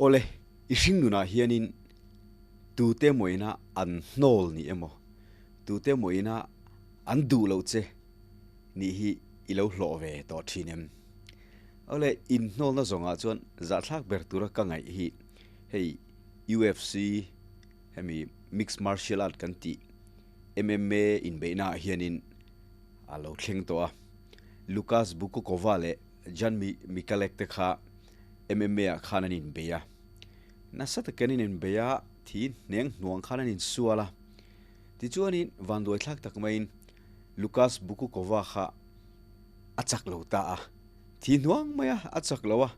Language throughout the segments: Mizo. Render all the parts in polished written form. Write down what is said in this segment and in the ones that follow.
Awle, i hring nunah hianin tute mawina an hnawl ni emaw, tute mawina an duh loh che nih hi i lo hlawh ve tawh thin em? Awle, inhnawlna zawngah chuan zahthlak ber tura ka ngaih hi hei UFC hemi mixed martial art kan tih MMA inbeihnaah hianin a lo thleng tawh a. Lucas Bukukova leh Jan Michalek te kha MMA ah khan an inbei a. Nasa takin an inbei a, thi hneng hnuang khan an insual a. Tichuanin vanduai thlak tak maiin Lucas Bukukova kha a chak lo ta a, thi hnuang mai a, a chak lo a.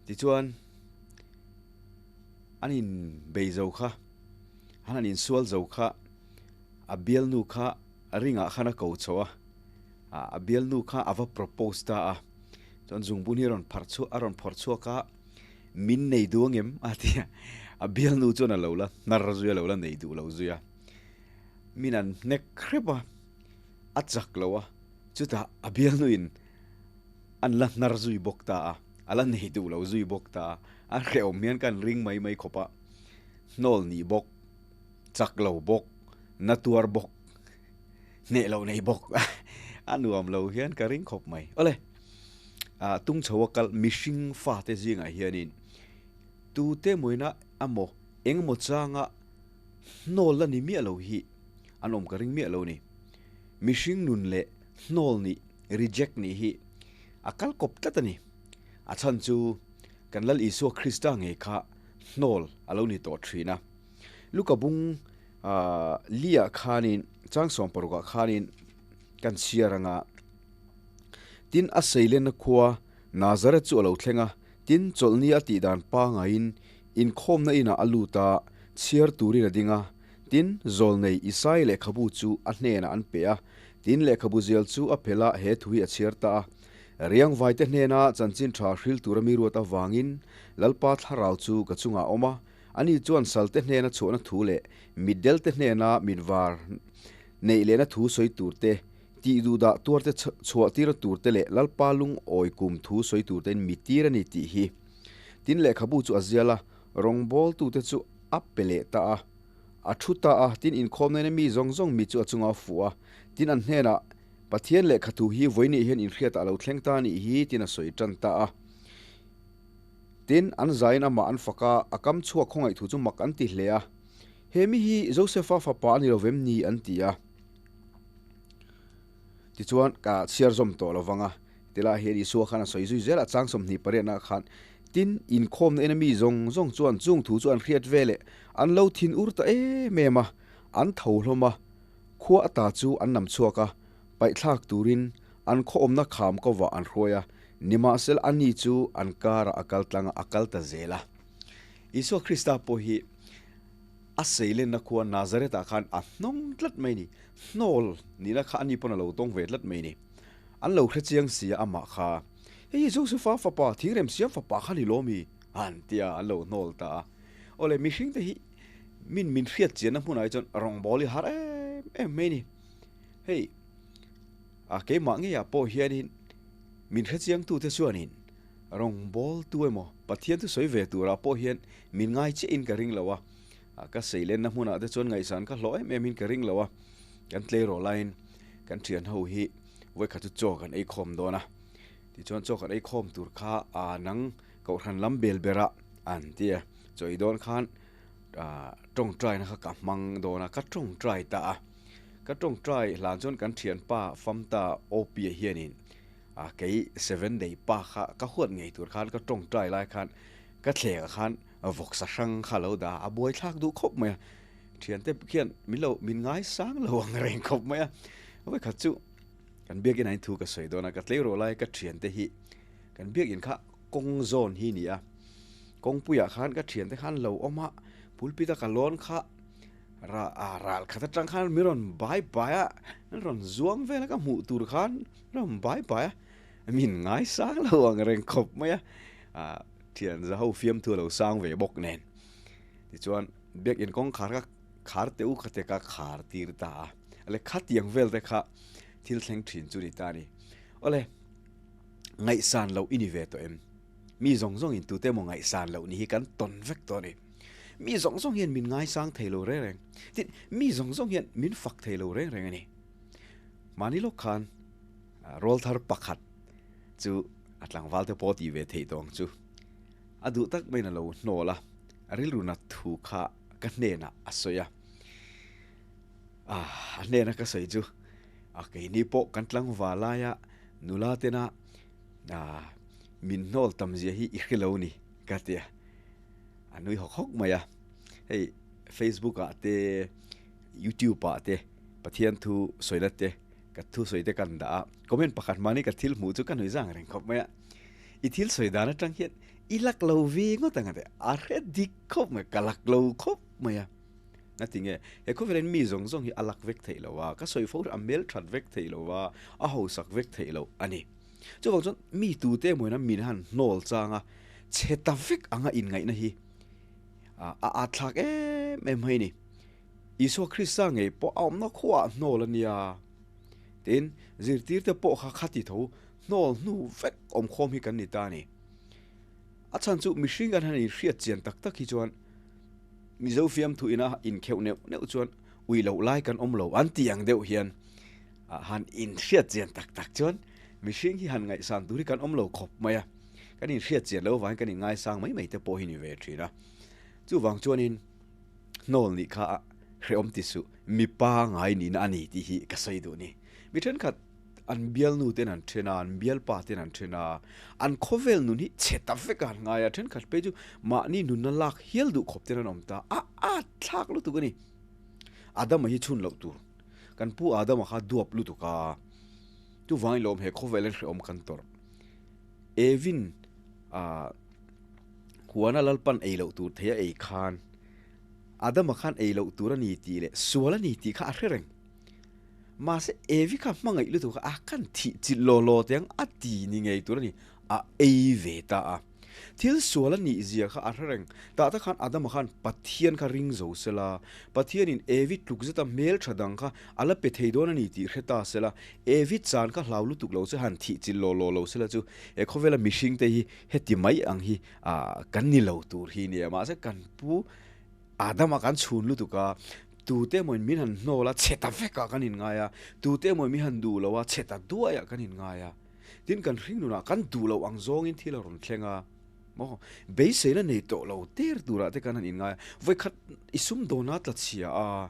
Tichuan an inbei zo kha, an han insual zo kha a bialnu kha ringah khan a ko chho a, a bialnu kha a va propose ta a, chuan zungbun hi a rawn pharh chhuak a rawn phawrh chhuak a, min nei duh ang em a ti a, a bialnu chuan a lo la hnar zui a lo la nei duh lo zui a, min an hnek hrep a, a chak lo a, chutah a bialnu in an la hnar zui bawk ta a, a la nei duh lo zui bawk ta a, a hrehawm hian ka han ring mai mai khawp a, hnawl nih bawk. Chak lo bawk, na tuar bawk, hneh loh nei bawk a nuam lo hian ka ring khawp mai. Awle, tung chho a kal mihring fate zingah hianin tute mawina emaw engemaw changa hnawl la ni miah lo hi an awm ka ring miah lo ni. Mihring nun leh hnawl nih, reject nih hi a kal kawp tlat a ni. A chhan chu kan Lal Isua Krista ngei kha hnawl a lo ni tawh thin a. Luka bung li ah khanin chang sawm paruk ah khanin kan chhiar anga tin a seilenna khua Nazareth chu a lo thleng a, tin chawlhni a tih dan pangaiin inkhawmna inah a lut a, chhiar turin a ding a, tin zawlnei Isai lehkhabu chu a hnenah an pe a, tin lehkhabu zial chu a phelh a, he thu hi a chhiar ta a. Riangvaite hnena chanchin tha hril tura mi ruat avangin Lalpa thlarau chu ka chungah a awm a, Ani chuan salte hnena chhuahna thu leh mitdelte hnena mitvar neih lehna thu sawi tur te, tih duhdah tuarte chhuahtirna tur te leh Lalpa lungawi kum thu sawi tur tein mi tir a ni tih hi. Tin, lehkhabu chu a zial a, rawngbawltute chu a pe leh ta a, a thu ta a, tin inkhawm nena mi zawng zawng mi chu a chunga a fuh a, tin an hnenah, Pathian lehkha thu hi vawinih hian inhriatah a lo thleng ta a nih hi, tin a sawi tan ta a. Tin, an zaiin amah an fak a, a kam chhuak khawngaih thu chu mak an ti hle a. He mi hi Josefa fapa a ni lo vem ni? an ti a. Tichuan, ka chhiar zawm tawh lo vang a, tilai hian Isua khan a sawi zui zel a, chang 28 ah khan, Tin, inkhawmna ina mi zawng zawng chuan chung thu chu an hriat ve leh an lo thin ur ta em em a, an tho hlawm a, khua ata chu an nam chhuak a, Paihthlak turin an khawawmna kham kovah an hruai a, nimahsela ani chu an karah a kal tlang a, a kal ta zel a. Isua Krista pawh hi a seilenna khua Nazareth-ah khan a hnawng tlat mai a ni. Hnawl nihna kha ani pawn a lo tawng ve tlat mai a ni. An lo hre chiang si a amah kha, Hei hi Josefa fapa, thingrem siam fapa kha ni lawm i? an ti a, an lo hnawl ta a. Awle, mihringte hi min min hriat chianna hmunah hi chuan rawngbâwl hi a har em em mai a ni. Hei, a keimah ngeiah pawh hianin min hrechiangtute chuanin rawngbawltu emaw Pathian thu sawi ve turah pawh hian min ngai chiahin ka ring lo a, ka seilenna hmunah te chuan ngaihsan ka hlawh em emin ka ring lo a, kan tleiraw laiin kan thian ho hi vawikhat chu chaw kan ei khawm dawn a, tichuan chaw kan ei khawm tur kha a nang kohhran lam bel berah an ti a, chaw ei dawn khan tawngtaina kha ka hmang dawn a, ka tawngtai ta a. Ka tawngtai hlan chuan kan thianpa Famta Opia hianin a kei Seven Day pa kha ka huat ngei tur khan ka tawngtai lai khan ka thleng ah khan vawksa hrang kha lo dah a, a buai thlak duh khawp mai a. Thiante khian min lo min ngai sang lo ang reng khawp mai a. Vawikhat chu kan biakin ah hian thu ka sawi dawn a, ka tleirawl lai ka thiante hi kan biakin kha kawng zawn hi ni a, kawngpuiah khan ka thiante khan lo awm a, pulpit a ka lawn kha Ra a ral khat atang khan mi rawn bai bai a, an rawn zuang vel a ka hmuh tur khan rawn bai bai a, min ngai sang lo ang reng khawp mai a, ah thian za ho fiamthu a lo sang ve bawk nen. Tichuan biakin kawngkhar kha khar teh u khate ka khar tir ta a, ale khatiang vel te kha thil thleng thin chu ni ta a ni. Awle ngaihsan loh i ni ve tawh em? Mi zawng zawng in tute emaw ngaihsan loh ni hi kan tawn vek tawh a ni. Mi zawng zawng hian min ngaisang thei lo reng reng. Tin, mi zawng zawng hian min fak thei lo reng reng a ni. Mahni lawk khan rawlthar pakhat chu a tlangval te pawh tih ve theih tawh ang chu. A duh tak maiin a lo hnawl a, a rilru nat thu kha ka hnenah a sawi a. A hnena ka sawi chu a keini pawh kan tlangval laia nula tena min hnawl tam zia hi i hre lo ni ka ti a, a nui hawk hawk mai a. Hei Facebook ah te YouTube ah te Pathian thu sawina te ka thu sawi te kan dah a, comment pakhat mahni ka thil hmuh chu ka nui zang reng khawp mai a. I thil sawi dan atang hian i lak lo ve ngawt ang a ti, a hre dik khawp mai, ka lak lo khawp mai a. Ngatinge, he khawvelin mi zawng zawng hi a lak vek theih lo a, ka sawi fo a hmel that vek theih lo a, a hausak vek theih loh a ni. Chuvang chuan mi tute emawina min han hnawl chang a, chhe ta vek anga inngaihna hi a at thlak em em mai a ni. Isua Krista ngei pawh a awmna khuaah hnawl a nia. Tin, zirtirte pawh kha khati tho hnawl hnu vek awmkhawm hi kan ni ta a ni. A chhan chu mihring kan han inhriat chian tak tak hi chuan Mizo fiamthu ina inkheuh neuh neuh chuan ui loh lai kan awm lo an tih ang deuh hian han inhriat chian tak tak chuan mihring hi han ngaihsan tur hi kan awm lo khawp mai a. Kan inhriat chian loh avangin kan inngaisang mai mai te pawh hi ni ve thin a. Chuvang chuanin hnawl nih kha hrehawm ti suh, mipa ngai nihna a ni tih hi ka sawi duh ni. Mi thenkhat An bialnu ten an then a, an bialpa ten an then a, an khawvel nun hi chhe ta vek a han ngai a, thenkhat phei chu mahni nunna lak hial duh khawp ten an awm ta a, a thlak lutuk a ni. Adama hi chhun loh tur, kan pu Adama kha duap lutuk a, chuvangin lawm he khawvel an hrehawm kan tawrh. Evin ah huana Lalpan ei loh tur thei a ei khan Adama khan ei loh tur a ni tih leh sual a ni tih kha a hre reng. Mahse Evi kha hmangaih lutuk a, a kan thih chilh law law teh ang a ti ni ngei tur a ni, a ei ve ta a. Thil sual a nih zia kha a hre reng. Tah tak khan Adama khan Pathian kha ring zo se la, Pathianin Evi tluk zeta hmel tha dang kha a la pe thei dawn a ni tih hre ta se la, Evi chan kha hlau lutuk lo che han thih chilh law law lo se la chu he khawvela mihring te hi heti mai ang hi kan ni lo tur hi nia. Mahse kan pu Adama kan chhun lutuk a, tute emawin min han hnawl a, chhe ta vekah kan inngai a, tute emawin min han duh lo a, chhe ta duaiah kan inngai a. Tin, kan hring nunah kan duh loh ang zawngin thil a rawn thleng a, maw? Beiseina nei tawh lo der turah te kan han inngai a, vawikhat i sumdawn a tla chhia a,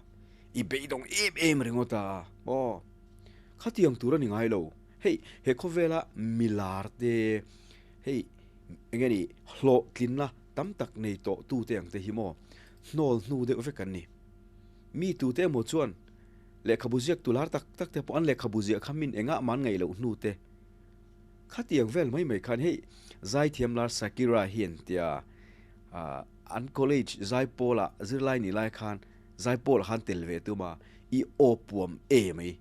i beidawng em em ringawt a, maw? Khatiang tur a ni ngai lo. Hei, he khawvela milar te, hei eng nge ni, hlawhtlinna tam tak nei tawh tute ang te hi maw hnawl hnu deuh vek an ni. Mi tute emaw chuan lehkhabu ziak tu lar tak tak te pawh an lehkhabu ziah kha min engah mah an ngaih loh hnu te khatiang vel mai mai khan hei zaithiam lar Shakira hi an tia ah an college zaipawlah zirlai nih lai khan zaipawlah khan tel ve tum a i aw puam e mai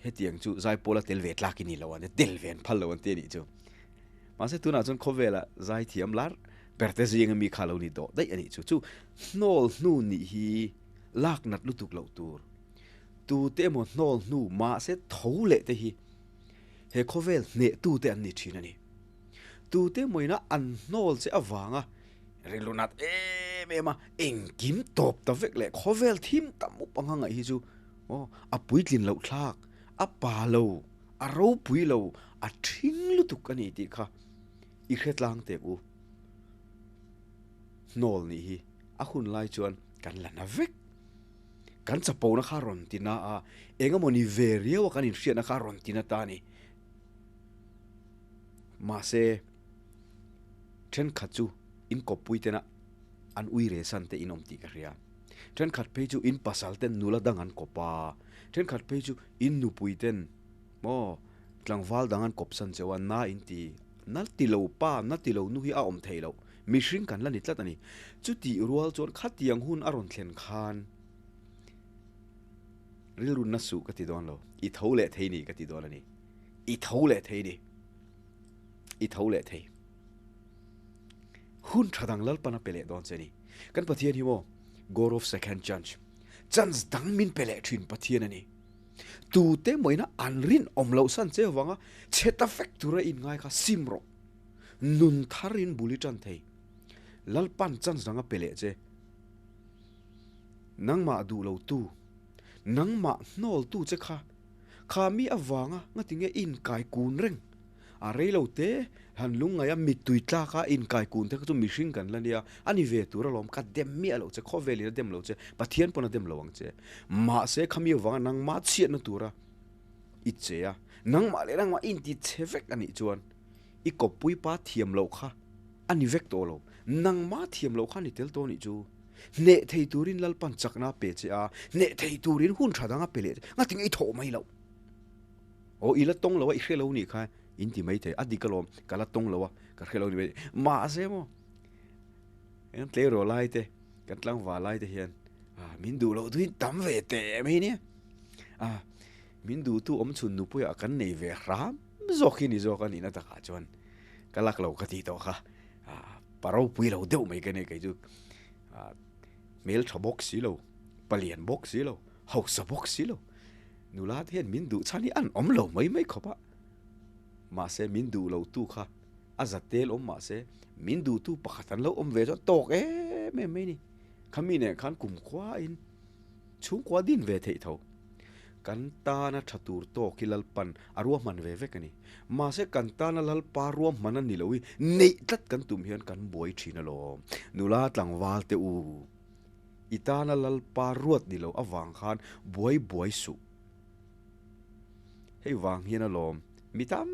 hetiang chu zaipawla tel ve tlak i ni lo an tel ve an phal lo an ti a nih chu. Mahse tunah chuan khawvela zaithiam lar berte zinga mi kha lo ni tawh daih a nih chu. Chu hnawl hnu nih hi lak nat lutuk loh tur. Tute emaw hnawl hnu mahse tho leh te hi he khawvel hnehtute an ni thin a ni. Tute emawina an hnawl che avanga rilru nat em em a, engkim tawp ta vek leh khawvel thim tam up anga ngaih hi chu aw a puitlin loh thlak, a pa lo. A ropui lo, a ṭhing lutuk a ni tih kha i hre tlang teh u. Hnawl nih hi a hun lai chuan kan la na vek. Kan chapona kha rawn ti na a, eng emaw ni ve riau a kan inhriatna kha rawn ti na ta a ni. Mahse, ṭhenkhat chu in kawppui tena an ui re san te in awm tih ka hria. Thenkhat phei chu in pasal ten nula dang an kawp a, thenkhat phei chu in nupui ten maw tlangval dang an kawp san cheu a, na in ti, na ti lo pa, na ti lo nu hi a awm thei loh, mihring kan la ni tlat a ni. Chutih rual chuan khatiang hun a rawn thlen khan rilru na suh ka ti dawn lo, i tho leh thei ni ka ti dawn a ni, i tho leh thei ni, i tho leh thei. Hun tha dang Lalpan a pe leh dawn che ni. Kan Pathian hi maw God of second chance, chance dang min pe leh thin Pathian a ni. Tute mawina an rinawm loh san che avanga chhe ta vek tura in ngai kha sim rawh. Nun tharin bul i tan thei. Lalpan chance dang a pe leh che. Nangmah duh lo tu, nangmah hnawl tu che kha, kha mi avanga ngati nge i inkai kun reng? A rei lo te, han lungngaih a mittui tlak a inkai kun te kha chu mihring kan la nia, a ni ve tur alawm, ka dem miah lo che, khawvelin a dem lo che, Pathian pawn a dem lo ang che. Mahse kha mi avanga nangmah chhiatna tura i che a, nangmah leh nangmah i inti che vek a nih chuan i kawppui pa thiam loh kha a ni vek tawh lo, nangmah thiam loh kha a ni tel tawh a nih chu. Hneh thei turin Lalpan chakna a pe che a, hneh thei turin hun tha dang a pe leh che, ngati nge i thawh mai loh? Aw i la tawng lo a, i hre lo nih kha in ti mai thei, a dik alawm, ka la tawng lo a, ka hre lo ni mai thei. Mahse maw, kan tleirawl lai te, kan tlangval lai te hian min duh loh duhin tam ve teh mai nia. Min duhtu awm chhun nupuiah kan nei ve hram zawk hi ni zawk a nihna takah chuan ka lak lo ka tih tawh kha. Pa ropui lo deuh mai ka nia kei chu hmel tha bawk si lo, palian bawk si lo, hausa bawk si lo. Nula te hian min duh chhan hi an awm lo mai mai khawp a. Mahse min duh lo tu kha a za tel awm mahse min duh tu pakhat an lo awm ve chuan tawk em em mai ni. Khami nen khan kumkhua in Chhungkua din ve theih tho. Kan tana tha tur tawk hi Lalpan a ruahman ve vek a ni. Mahse kan tana Lalpa ruahman a ni lo i neih tlat kan tum hian kan buai thin alawm. Nula tlangval te u, i tana Lalpa ruat ni lo avang khan buai buai suh. Hei vang hian alawm mi tam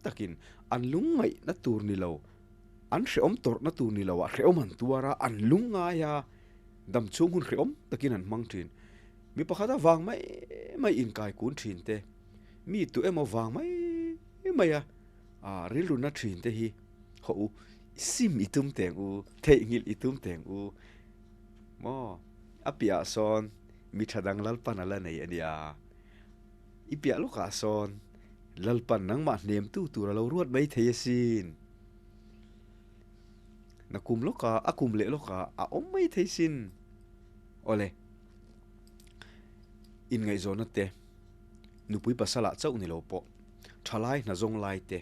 takin an lungngaihna tur ni lo, an hrehawm tawrhna tur ni lo ah hrehawm an tuar a, an lungngai a. Dam chhung hun hrehawm takin an hmang thin. Mi pakhat a vang mai mai inkai kun thin te, mi tu emaw vang mai mai a rilru na thin te hi haw u, sim i tum teng u, theihnghilh i tum teng u maw? A piahah sawn mi tha dang Lalpan a la nei a nia. I piah lawkah sawn Lalpan nangmah hnemtu tur a lo ruat mai thei asin. Na kum lawka, a kum leh lawka a awm mai thei sin. Awle, inngaihzawnna te, nupui pasalah chauh ni lo pawh, thalai hna zawng lai te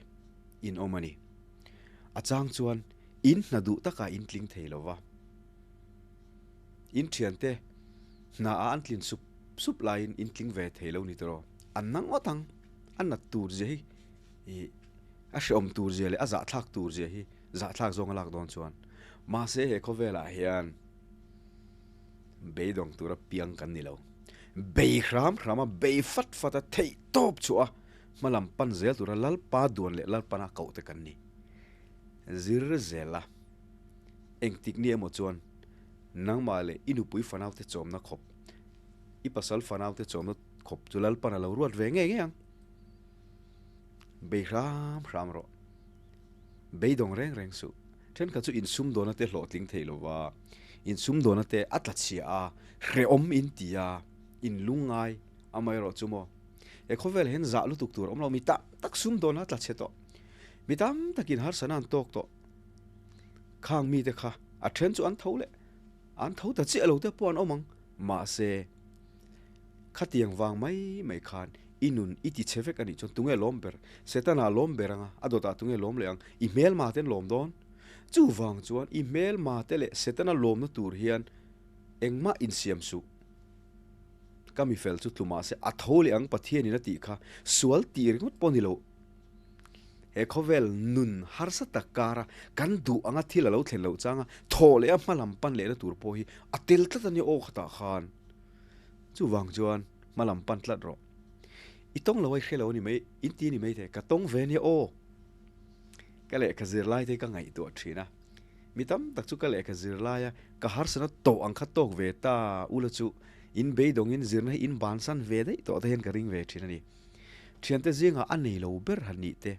in awm a ni. A chang chuan in hna duh takah in tling thei lo va. In thiante hna ah an tlin sup sup laiin in tling ve thei lo ni tawh. An na ngawt ang, a nat tur zia hi ih a hreawm tur zia leh a zahthlak tur zia hi zahthlak zawng a lak dawn chuan mahse he khawvelah hian beidawng tura piang kan ni lo. Bei hram hram a, bei fat fat a, theih tawp chhuah a, hmalam pan zel tura Lalpa duan leh Lalpana koh te kan ni. Zir zel a, engtik ni emaw chuan nangmah leh i nupui fanaute chawmna khawp, i pasal fanaute chawmna khawp chu Lalpan a lo ruat ve ngei ngei ang. Bei hram hram rawh. Beidawng reng reng suh. Thenkhat chu insumdawna te hlawhtling thei lo va, insumdawna te a tla chhia a, hrehawm in ti a, in lungngai amaherawh chu maw. He khawvel hian zah lutuk tur a awm lo, mi tam tak sumdawna a tla chhe tawh. Mi tam takin harsana an tawk tawh. Khang mite kha a then chu an tho leh, an tho ta chiah lo te pawh an awm ang. Mahse, Khatiang vang mai mai khan i nun i ti chhe vek a nih chuan tunge lawm ber? Setana lawm ber anga a dawtah tunge lawm leh ang? I hmelma te an lawm dawn? Chuvang chuan i hmelma te leh Setana lawmna tur hian engmah insiam suh. Ka mifel chu tlu mahse a tho leh ang Pathianin a tih kha sual tih ringawt pawh ni lo. He khawvel nun harsa tak kara kan duh anga thil a lo thlen loh changa thawh leh a hmalam pan lehna tur pawh hi a tel tlat a nia aw khatah khan. Chuvang chuan hmalam pan tlat rawh. I tawng lo a i hre lo a ni mai, in ti a ni mai thei, ka tawng ve nia aw. Ka lehkha zirlai te ka ngaihtuah thin a, mi tam tak chu ka lehkha zirlai a ka harsana tawh ang kha tawk ve ta ula chu in beidawngin zirna hi in bansan ve daih tawh te hian ka ring ve thin a ni. Thiante zingah a nei lo ber han nih te.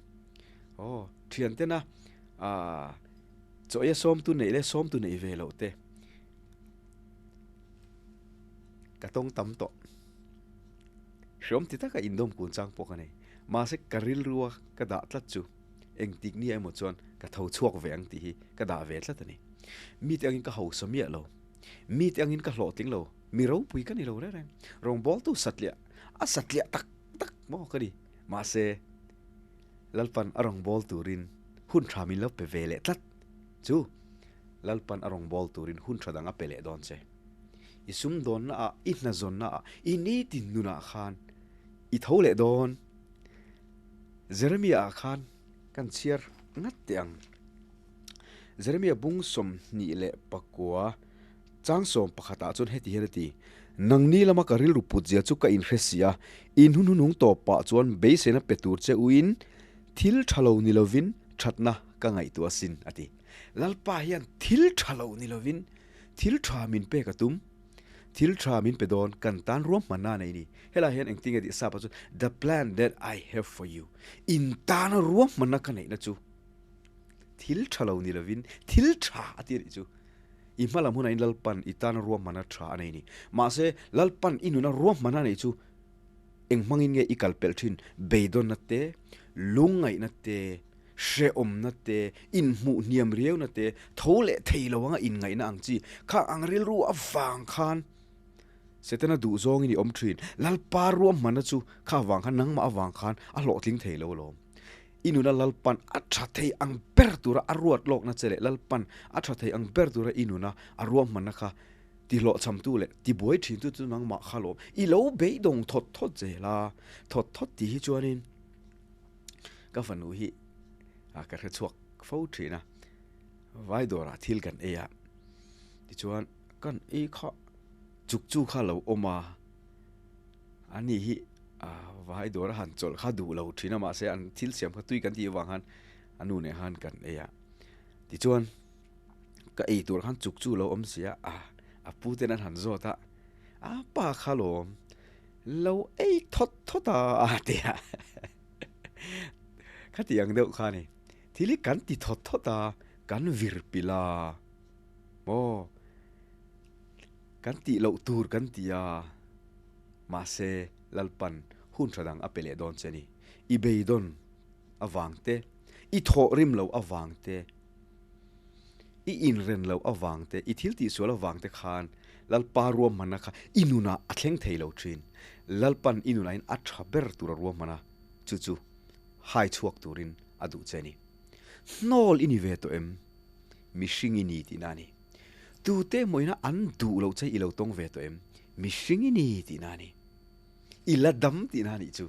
Aw, thiantena ah chaw eia sawmtu neih leh sawmtu neih ve loh te. Ka tawng tam tawh. Hreawm ti taka indawm kun chang pawh ka nei. Mahse ka rilrua ka dah tlat chu engtik nia emaw chuan ka tho chhuak ve ang tih hi ka dah ve tlat a ni. Mite angin ka hausa miah lo. Mite angin ka hlawhtling lo. Mi ropui ka ni lo reng reng. Rawngbawltu satliah, a satliah tak tak maw ka ni. Mahse Lalpan a rawngbâwl turin. hun tha min lo pe ve leh tlat chu Lalpan a rawngbâwl turin hun tha dang a pe leh dawn che. I sumdawnna ah, i hnazawnna ah, i nitin nunah khan i tho leh dawn. Jeremia ah khan kan chhiar ngat teh ang. Jeremia bung 24 chang 11 ah chuan heti hian a ti, Nangni lama ka rilru put zia chu ka inhre si a, in hun hunung tawp pah chuan beiseina pe tur che uin thil tha lo ni lovin thatna ka ngaihtuah asin, a ti. Lalpa hian thil tha lo ni lovin thil tha min pek a tum. Thil tha min pe dawn, kan tan ruahmanna a nei ni. Helai hian engtin nge tih sap ah chuan The plan that I have for you, in tana ruahmanna ka neihna chu thil tha lo ni lovin thil tha a ti a nih chu. I hmalam hunah in Lalpan i tana ruahmanna tha a nei ni. Mahse, Lalpan i nuna ruahmanna a neih chu eng hmangin nge i kal pelh thin? Beidawnna te, lungngaihna te, hrehawmna te, inhmuh hniam riauna te, tho leh thei lo anga inngaihna ang chi, kha ang rilru avang khan Setana duh zawngin i awm thin. Lalpa ruahmanna chu kha avang khan nangmah avang khan a hlawhtling thei lo alawm. I nuna Lalpan a tha thei ang ber tura a ruat lawkna che leh Lalpan a tha thei ang ber tura i nuna a ruahmanna kha ti hlawhchhamtu leh ti buai thintu chu nangmah kha alawm. I lo beidawng thawt thawt zel a, thawt thawt tih hi chuanin Ka fanu hi ka hre chhuak fo thin a, vai dawrah thil kan ei a, tichuan kan ei kha chuk chu kha lo awm a, ani hi vai dawr a han chawlh kha duh lo thin a mahse an thil siam kha tui kan tih avang khan a nu nen khan kan ei a, tichuan ka ei tur khan chuk chu lo awm si a, a pu ten an han zawt a, a pa kha lawm. Lo ei thawt thawt a a ti a, khati ang deuh kha a ni. Thil hi kan ti thawt thawt a, kan vir pilh a, maw kan tih loh tur kan ti a, mahse Lalpan hun tha dang a pe leh dawn che a ni. I beidawn avang te, i thawh rim loh avang te, I inren loh avang te, i thil tihsual avang te khan Lalpa ruahmanna kha i nunah a thleng thei lo thin. Lalpan i nunahin a tha ber tur a ruahman a, chu chu hai chhuak turin a duh che a ni. Hnawl i ni ve tawh em? Mihring i ni tihna a ni. Tute emaw ina an duh loh che i lo tawng ve tawh em? Mihring i ni tihna a ni. I la dam tihna a nih chu.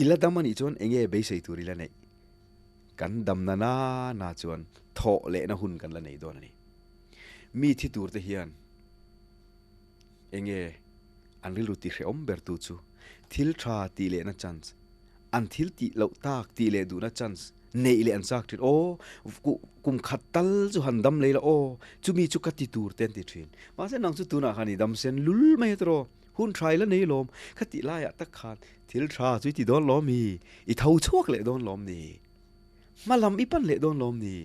I la dam a nih chuan enge beisei tur i la neih? Kan damna na na chuan thawh lehna hun kan la nei dawn a ni. Mi thi turte hian enge an rilru ti hrehawm bertu chu thil tha tih lehna chance, an thil tih loh tak tih leh duhna chance neih leh an chak thin. Aw, kum khat tal chu han dam lei la aw, chumi chu ka ti tur te an ti thin. Mahse nang chu tunah khan i dam sen lul mai a tiraw? Hun tha i la nei lawm, kha tih laiah tak khan thil tha chu i ti dawn lawm mi? I tho chhuak leh dawn lawm ni? Hma lam i pan leh dawn lawm ni?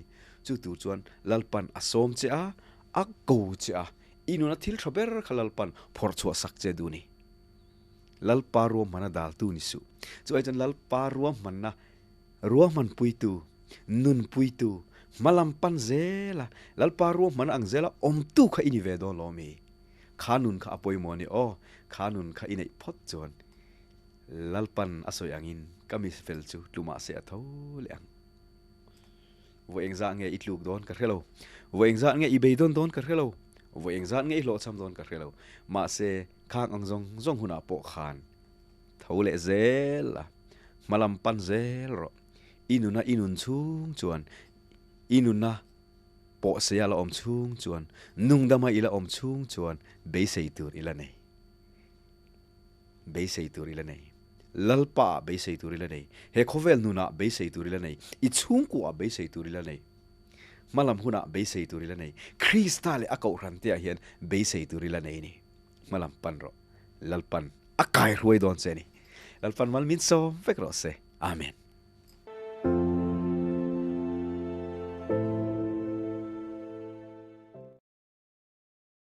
Chu tur chuan Lalpan a sawm che a, a ko che a, i nuna thil tha ber kha Lalpan phawrh chhuah sak che duh ni. Lalpa ruahmanna daltu ni suh. Chu ai chuan Lalpa ruahmanna ruahmanpuitu, nunpuitu, hma lam pan zela Lalpa ruahmanna ang zela awmtu kha i ni ve dawn lawm mi? Kha nun kha a pawimawh a ni aw, kha nun kha i neih phawt chuan Lalpan a sawi angin ka mi fel chu tlu mah se a tho leh ang. Vawi engzah nge i tluk dawn ka hre lo, vawi engzah nge i beidawn dawn ka hre lo, vawi engzah nge i hlawhchham dawn ka hre lo, mahse khang ang zawng zawng hunah pawh khan tho leh zel a, hmalam pan zel rawh. I nuna i nun chhung chuan i nuna Pawh seia la awm chhung chuan, nungdama i la awm chhung chuan beisei tur i la nei. Beisei tur i la nei. Lalpa ah beisei tur i la nei. He khawvel nunah beisei tur i la nei. I chhungkuah beisei tur i la nei. Hmalam hunah beisei tur i la nei. Krista leh a kohhran te ah hian beisei tur i la nei ni. Hmalam pan rawh. Lalpan a kai hruai dawn che ni. Lalpan mal min sawm vek rawh se. Amen.